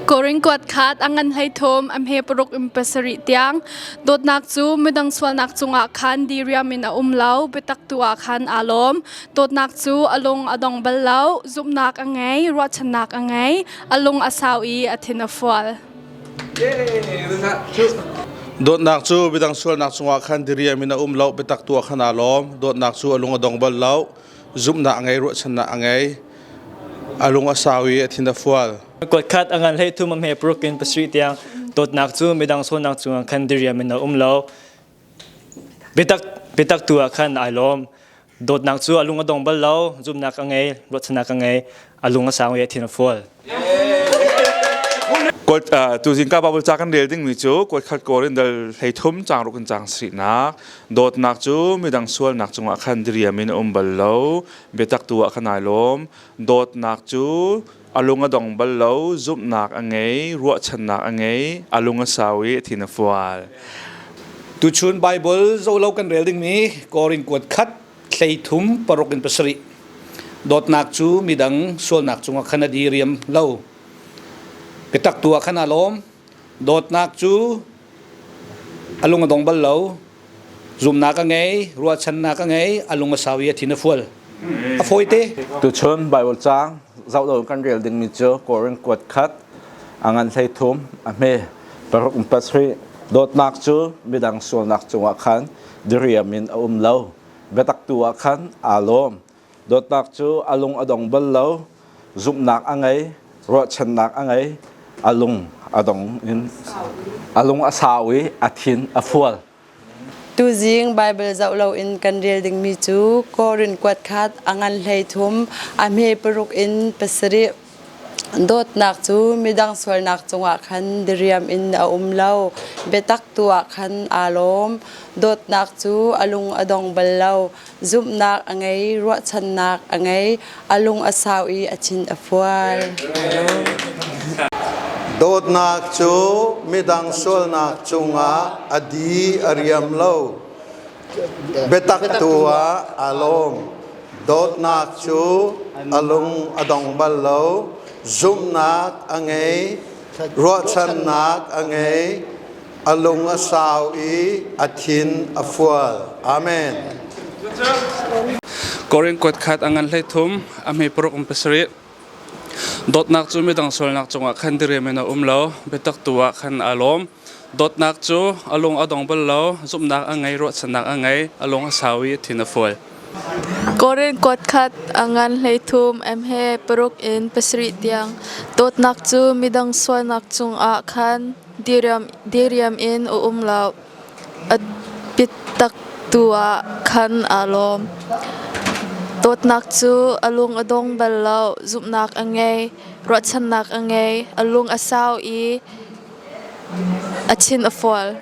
Korin kuat khat a ngan hlei thum a hme paruk in pasarih tiang. Dawtnak cu midang sualnak cungah khan diriam in a um lo, biatak tu ah khan aa lawm. Dawtnak cu a lung a dong bal lo, zumhnak a ngei, ruahchannak a ngei, a lung a sau i a thin a fual. Dawtnak cu midang sualnak cungah khan diriam in a um lo, biatak tu ah khan aa lawm. Dawtnak cu a lung a dong bal lo, zumhnak a ngei, ruahchannak a ngei, a lung a sau i a thin a fual. Kuat khat a ngan hlei thum a hme paruk in pasarih tiang dawtnak cu midang sualnak cungah khan diriam in a um lo. Biatak biatak tu ah khan ai lawm. Dawtnak cu a lung a dong bal lo, zumhnak a ngei, ruahchannak a ngei, a lung a sau i a thin a fual. Kuat tuzing ka Bible ca kan rel dingmi cu kuat khat Korin dal 13 caang ruk in caang sarihnak dawtnak cu midang sualnak cungah khan diriam in a um bal lo, biatak tu ah khan ai lawm. Dawtnak cu a lung a dong bal lo, zumhnak a ngei, ruahchannak a ngei, a lung a sau i a thin a fual. Tuchun Bible zohlo kan rel dingmi Korin kuat khat hlei thum paruk in pasarih. Dawtnak cu midang sualnak cungah khan a diriam lo. Biatak tu ah khan aa lawm. Dawtnak cu a lung a dong bal lo. Zumnak a ngei, ruahchannak a ngei, a lung a sau i a thin a fual. A fawite. Tuchun Bible caang zoh lo kan rel dingmi cu Korin kuat khat a ngan hlei thum a hme paruk in pasarih dawtnak cu midang sualnak cungah khan diriam in a um lo biatak tu ah khan aa lawm dawtnak cu a lung a dong bal lo zumhnak a ngei ruahchannak a ngei a lung a dong in a lung a sau i a thin a fual. Tuzing Baibal zoh loin kan rel dingmi cu Korin kuat khat a ngan hlei thum a hme paruk in pasarih. Dawtnak cu midang sualnak cungah khan diriam in a um lo, biatak tu ah khan aa lawm. Dawtnak cu a lung a dong bal lo, zumhnak a ngei, ruahchannak a ngei, a lung a sau i a thin a fual. Dawtnak cu midang sualnak cungah a di a riam lo. Biatak tu ah aa lawm. Dawtnak cu a lung a dong bal lo. Zumhnak a ngei, ruahchannak a ngei, a lung a sau i a thin a fual. Amen. Korin kuat khat a ngan hlei thum, a hme paruk um pasarih. Dawtnak cu midang sualnak cungah khan diriam in a um lo, biatak tu ah khan aa lawm. Dawtnak cu a lung a dong bal lo, zumhnak a ngei, ruahchannak a ngei, a lung a sau i a thin a fual. Korin kuat khat a ngan hlei thum, emhe paruk in pasarih tiang. Dawtnak cu midang sualnak cungah khan Diriam in a um lo. A biatak tu ah khan aa lawm. Dawtnak cu a lung a dong bal lo. Zumhnak a ngei, ruahchannak a ngei, a lung a sau i a thin a fual.